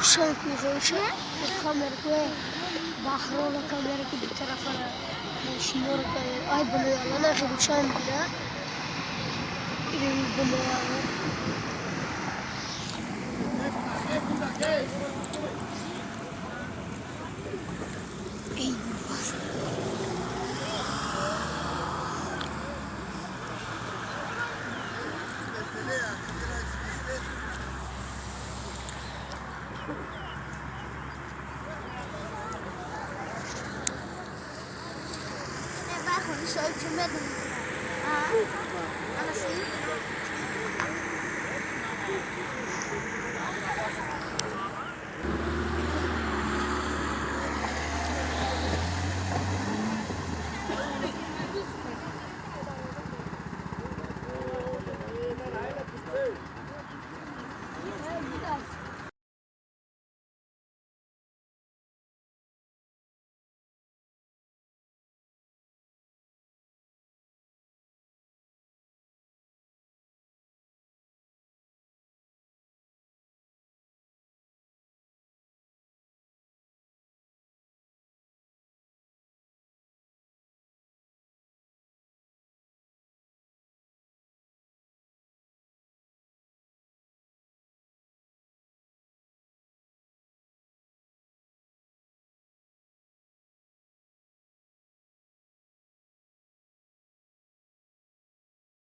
Равшан ку камера ку, баҳрона камера ку, ду тарафара мошинора камера. Ай, бинои аллана равшан буда. Бинои. Эй, бас.